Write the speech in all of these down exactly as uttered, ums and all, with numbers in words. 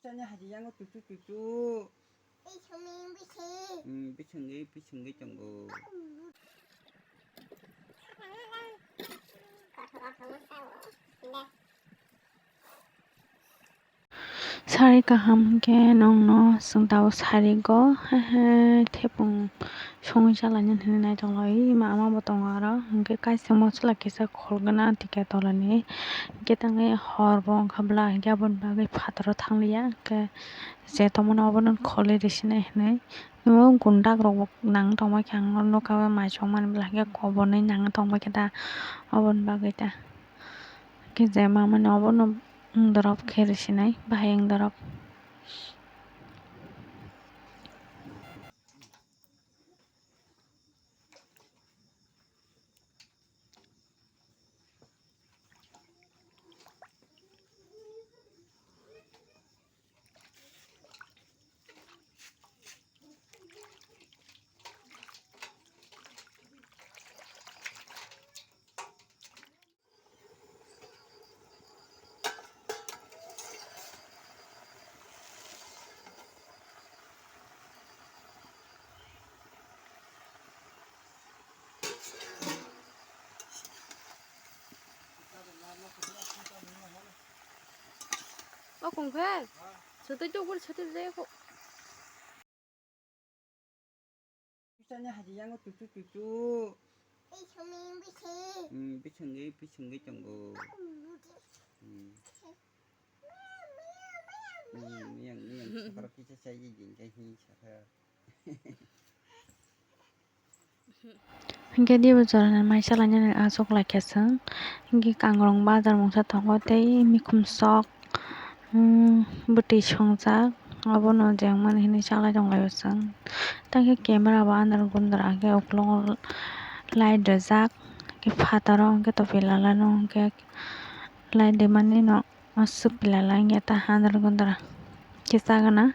Chanya haji yango tutu tutu. Bisingni bising. Hmm, bisingni bisingni tongo. Sari kaham hwnkhe nwngno chwng tabuk sarigo, he he, thepung songwi chalainani hinwi naitonglaio, ima ama bo tongo aro, hwnkhe kaisa mosola kisa khulgwna tikhe tolani, hwnkhe tangwi hor bo wngkha bwla, hwnkhe aboni bagwi phataro thangliya, hwnkhe je tongmani obono kholi risinai hinwi. Imo gundak rok bo nang tongma khe ang nukha, o mai chongmani bwla hwnkhe kobonwi nang tongma khe ta, oboni bagwi ta. Khe je mamani obono wng dorop khe risinai, bahai wng dorop. O kung khe? Sotwi tok bor sotwi jai kho. Bisanya haji yango tutu tutu. Bisingni bising. Hmm, bisingni bisingni tongo. Hmm. Hmm, miyang miyang sakaro kisa chai jin kai hi sakha. Hwnkhe dibo jorani mai chalainani achuk laikha chwng. Hwnkhe kangrong bazar mungsa tongo tei mikhum sok, mm, bwtwi songjak, obono jengmani hinwi chalai tonglaio chwng. Tei khe camera bo andar gundra hwnkhe ukulungo light rijak, hwnkhe phataro hwnkhe to pilala no hwnkhe light rimani no aswk pilala wngya ta andar gundra khe chagana.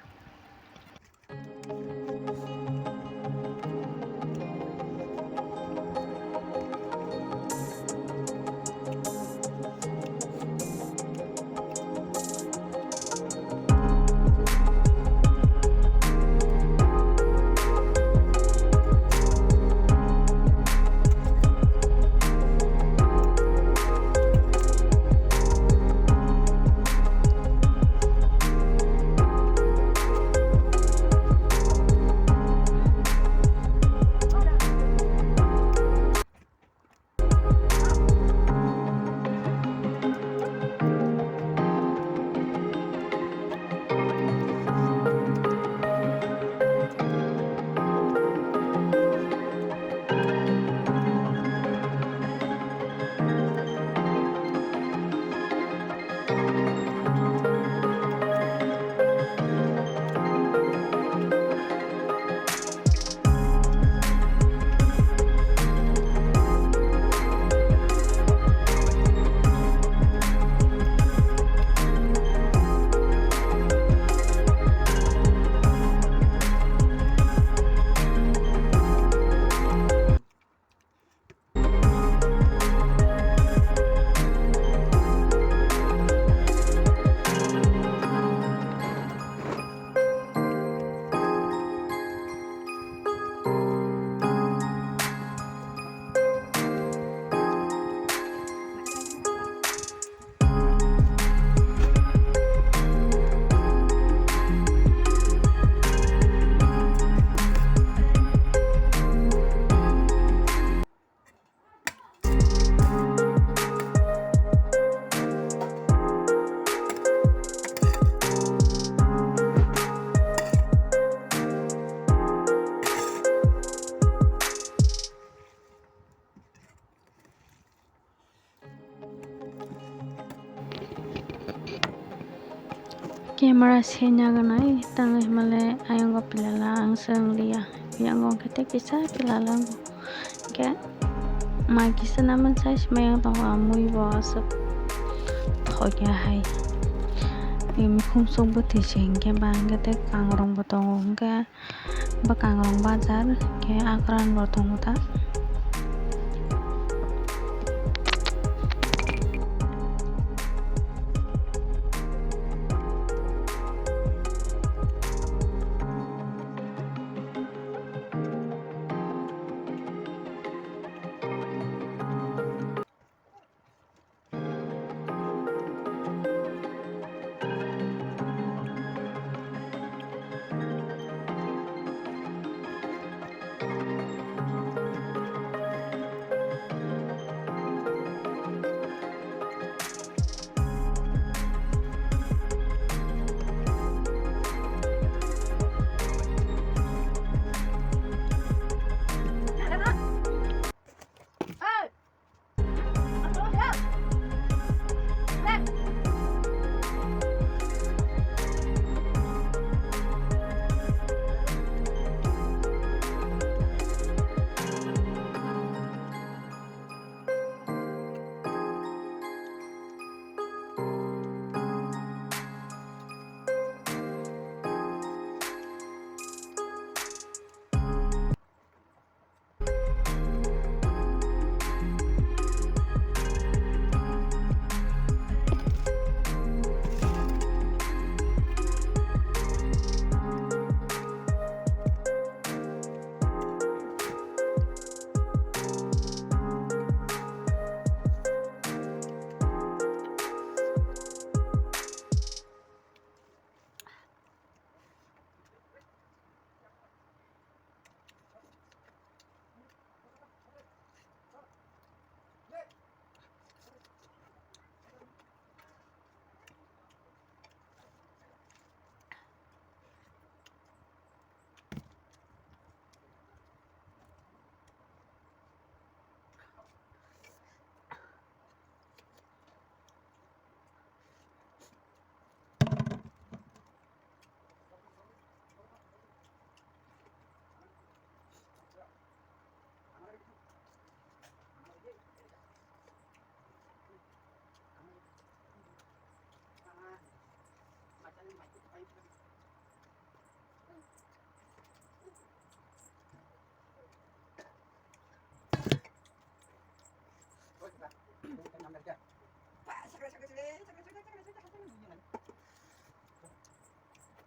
Camera se nyaganai tangwi himale ayang go pilala ang se wng liya. Yang go kete kisa pilala go. Ke mai kisa naman sai sima yang tongo amui bo aswk thokya hai. Mikhum sok bwtwi se hingke ba hingke tei kangrong bo tongo hingke. Bwkangrong bazar khe akran bo tongo ta.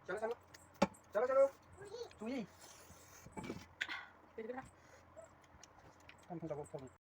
Chalo, chalo. Chalo, chalo. Tui. Kan thang tabuk phone.